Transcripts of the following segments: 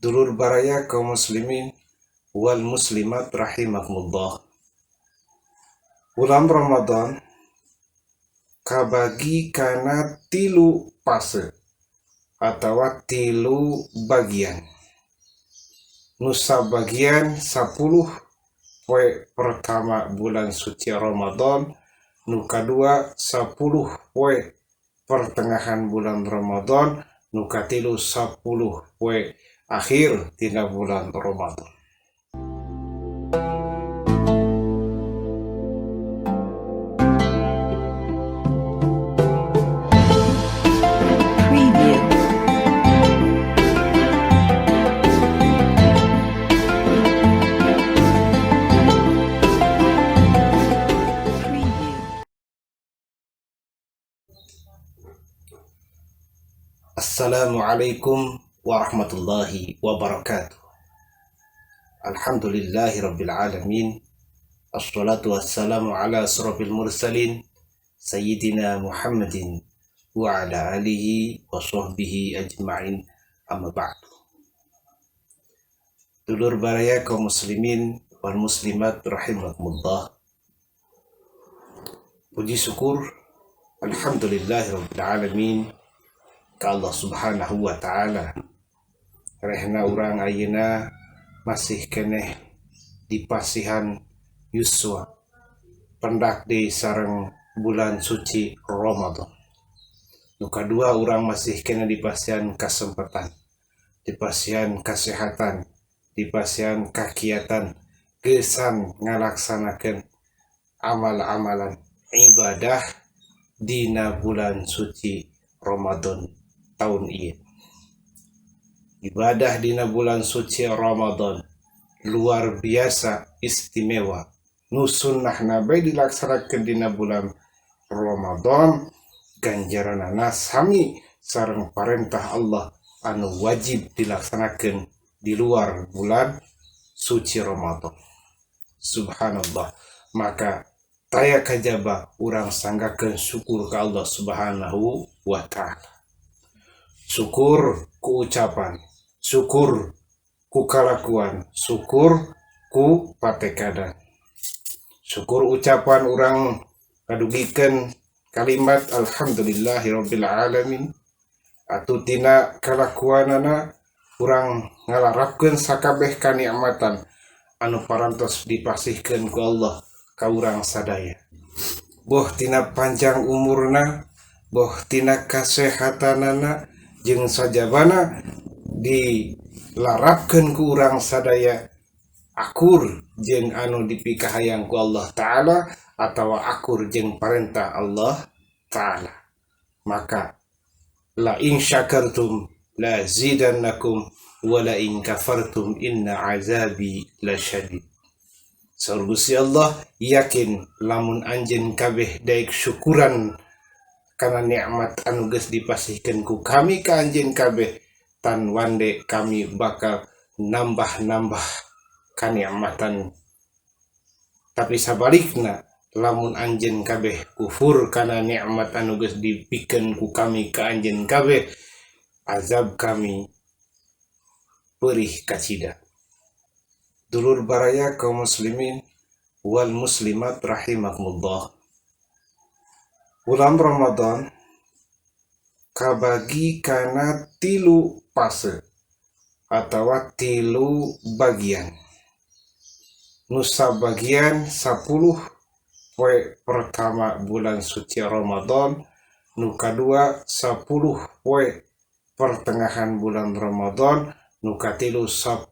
Dulur baraya kaum muslimin wal muslimat rahimakumullah. Bulan Ramadan kabagi kana tilu fase atawa tilu bagian. Nu sabagian 10 poe pertama bulan suci Ramadan, nu kadua 10 poe pertengahan bulan Ramadan, nu katilu 10 poe akhir tina bulan Ramadan. Preview. Preview. Assalamualaikum warahmatullahi wabarakatuh. Alhamdulillahi rabbil alamin. Assalatu wassalamu ala asrafil mursalin sayyidina Muhammadin wa ala alihi wa sahbihi ajma'in, amma ba'du. Dulur baraya kaum muslimin wal muslimat rahimakumullah. Puji syukur alhamdulillahi rabbil alamin ka Allah Subhanahu wa taala. Rehna urang ayeuna masih keneh di pasihan yuswa pendak di sareng bulan suci Ramadan. Nu kadua urang masih keneh di pasihan kasempatan, di pasihan kasehatan, di pasihan kakiatan gesan ngalaksanakeun amal-amalan ibadah dina bulan suci Ramadan tahun ieu. Ibadah dina bulan suci Ramadan luar biasa istimewa. Nu sunnahna bae dilaksanakeun dina bulan Ramadan, ganjaranana sami sareng parentah Allah anu wajib dilaksanakeun di luar bulan suci Ramadan. Subhanallah. Maka taya kajaba urang sanggakeun syukur ka Allah Subhanahu wa taala. Syukur ku ucapan, syukur ku kalakuan, syukur ku patekadan. Syukur ucapan urang kadugikeun kalimat alhamdulillahirabbil alamin. Atuh tina kalakuanana urang ngalarapkeun sakabeh kanikmatan anu parantos dipasihkeun ku Allah ka urang sadaya. Boh tina panjang umurna, boh tina kasehatanana, jeung sajabana dilarapkeun ku urang sadaya akur jeung anu dipikahayang ku Allah Ta'ala atawa akur jeung parentah Allah Ta'ala. Maka la in syakartum la zidannakum wa la in kafartum inna azabi lasyadid. Saur Gusti Allah, yakin lamun anjeun kabeh daek syukuran kana nikmat anu geus dipasihkeun ku kami ka anjeun kabeh, tan wande kami bakal nambah-nambah kanikmatan. Tapi sabalikna lamun anjeun kabeh kufur kana nikmat anu geus dipikeun ku kami ka anjeun kabeh, azab kami perih kacida. Dulur baraya kaum muslimin wal muslimat rahimakumullah. Bulan Ramadan kabagi kana tilu fase atawa tilu bagian. Nu sabagian 10 poe pertama bulan suci Ramadan, nu kadua 10 poe pertengahan bulan Ramadan, nu katilu 10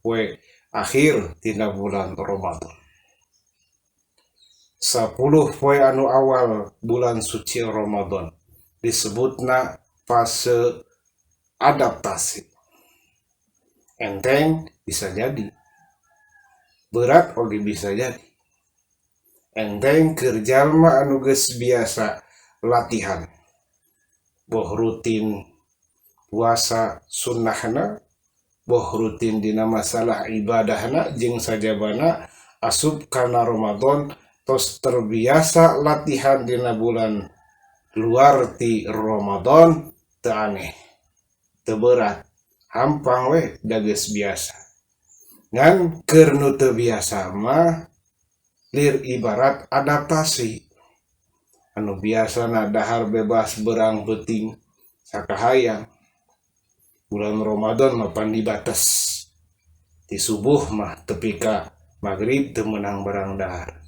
poe akhir tina bulan Ramadan. 10 poe anu awal bulan suci Ramadan disebutna fase adaptasi. Enteng bisa jadi, berat oge bisa jadi. Enteng keur jalma anu geus biasa latihan, boh rutin puasa sunnahna, boh rutin dina masalah ibadahna jeung sajabana, asup kana Ramadan tos terbiasa latihan dina bulan luar ti Ramadan, teu aneh, teu berat, Hampang we da geus biasa. Ngan keur nu teu biasa mah lir ibarat adaptasi. Anu biasana dahar bebas berang peuting sakahayang. Bulan Ramadan mah pan dibates. Ti subuh mah tepi ka magrib teu meunang barang dahar.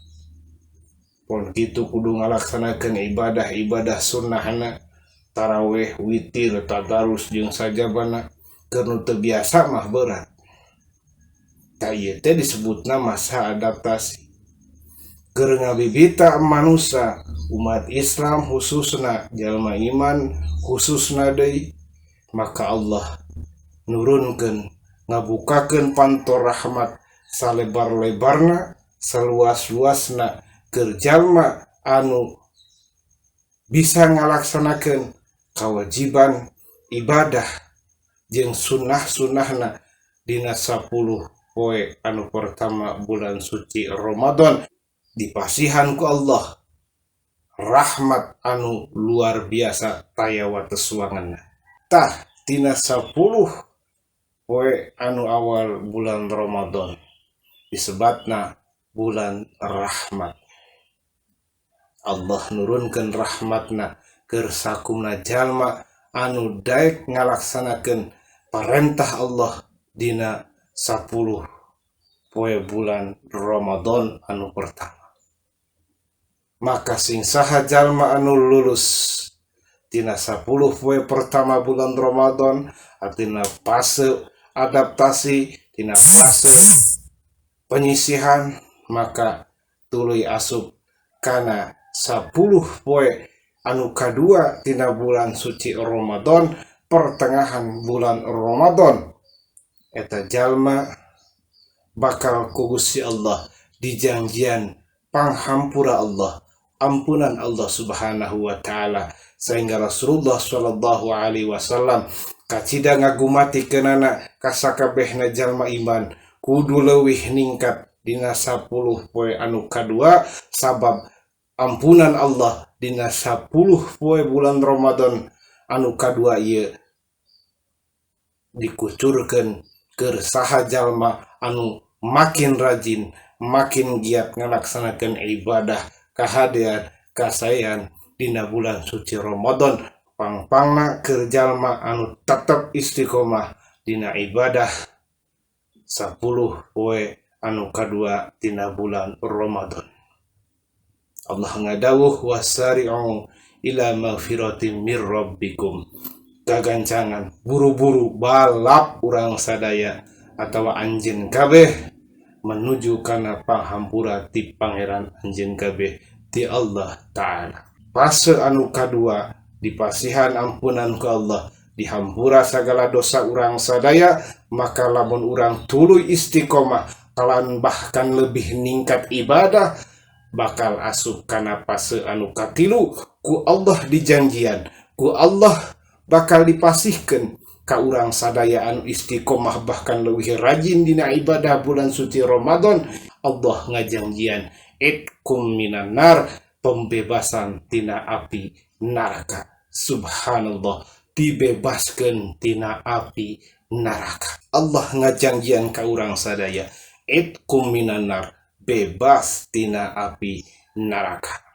Pon kitu kudu ngalaksanakeun ibadah-ibadah sunnahna, taraweh, witir, tadarus jeung sajabana. Keur nu teu biasa mah berat. Tah ieu teh disebutna masa adaptasi. Keur ngabibita manusia umat Islam khususna jalma iman khususna deui, maka Allah nurunkeun ngabukakeun panto rahmat salebar-lebarna saluas-luasna keur jalma anu bisa ngalaksanakeun kewajiban ibadah jeung sunnah-sunnahna dina 10 poe anu pertama bulan suci Ramadan. Dipasihan ku Allah rahmat anu luar biasa taya wates wanganna. Tah tina 10 poe anu awal bulan Ramadan disebatna bulan rahmat. Allah nurunkeun rahmatna keur sakumna jalma anu daek ngalaksanakeun parentah Allah dina 10 poe bulan Ramadan anu pertama. Maka sing saha jalma anu lulus tina 10 poe pertama bulan Ramadan, artina fase adaptasi, tina fase penyisihan, maka tuluy asup kana 10 poe anu kadua tina bulan suci Ramadan, pertengahan bulan Ramadan. Eta jalma bakal ku Gusti Allah dijanjian panghampura Allah, ampunan Allah Subhanahu wa taala, sehingga Rasulullah sallallahu alaihi wasallam kacida ngagumati kenana kasakabehna jalma iman kudu leuwih ningkat dina 10 poe anu kadua, sabab ampunan Allah dina 10 poe bulan Ramadan anu kadua ieu dikucurkeun keur saha jalma anu makin rajin, makin giat ngalaksanakeun ibadah kahadean kasaean dina bulan suci Ramadan, pangpangna keur jalma anu tetep istiqomah dina ibadah 10 poe anu kadua dina bulan Ramadan. Allah ngadawuh wasari'u ila magfiratin mir rabbikum. Gagancangan buru-buru balap urang sadaya atawa anjeun kabeh menuju kana panghampura ti pangeran anjeun kabeh ti Allah Ta'ala. Fase anu kadua dipasihan ampunan ku Allah, dihampura sagala dosa urang sadaya, maka lamun urang tuluy istiqomah kalan bahkan lebih ningkat ibadah, bakal asup kana fase anu katilu ku Allah dijanjian, ku Allah bakal dipasihkeun ka urang sadaya anu istiqomah bahkan leuwih rajin dina ibadah bulan suci Ramadan. Allah ngajanjian itkum minan nar, pembebasan tina api neraka. Subhanallah, dibebaskeun tina api neraka. Allah ngajanjian ka urang sadaya itkum minan nar, bebas tina api neraka.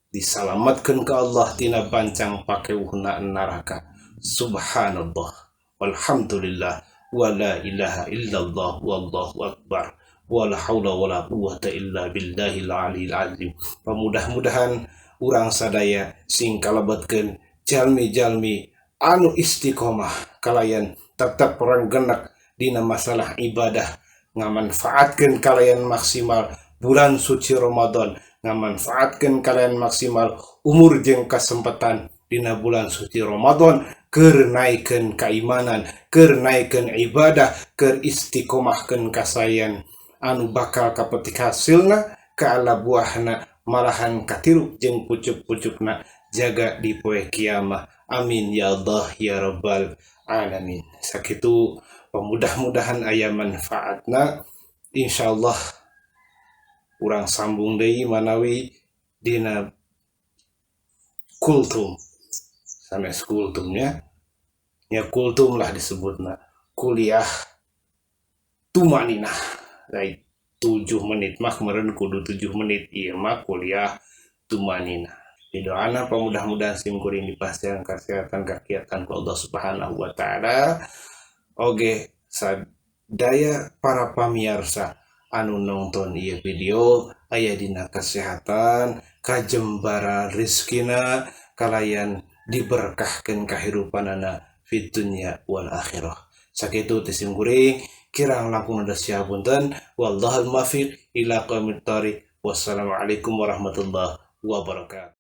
Disalamatkeun ka Allah tina bancang pakewuhna neraka. Subhanallah, walhamdulillah, wala ilaha illallah, wallahu akbar, wala haula wala quwwata illa billahil aliyil azim. Pamudah-mudahan urang sadaya sing kalebetkeun jalmi-jalmi anu istiqomah kalayan tetep renggenek dina masalah ibadah, ngamanfaatkeun kalayan maksimal bulan suci Ramadan, ngamanfaatkeun kalayan maksimal umur jeung kasempatan dina bulan suci Ramadan, keur naikeun keimanan, keur naikeun ibadah, keur istiqomahkeun kasayan anu bakal kapetik hasilna ka ala buahna malahan katilu jeung pucuk-pucukna jaga di poe kiamah. Amin ya Allah ya rabbal alamin. Sakitu pemudah-mudahan aya manfaatna. Insyaallah urang sambung deui manawi dina kultum sanes kultumnya. Nya kultum lah disebutna kuliah tumaninah. Lain 7 menit mah meureun kudu 7 menit ieu mah kuliah tumaninah. Didoana pamudah-mudahan sim kuring dipasihan kasehatan kakiatan ku Allah Subhanahu wa taala. Oge sadaya para pamiarsa anu nonton ieu video aya dina kesehatan, kajembaran rizkina, kalayan diberkahkeun kahirupanana fid dunya wal akhirah. Sakitu teh sim kuring kirang langkung ada siapunten, wallahul muwaffiq ila aqwamit thoriq. Wassalamualaikum warahmatullahi wabarakatuh.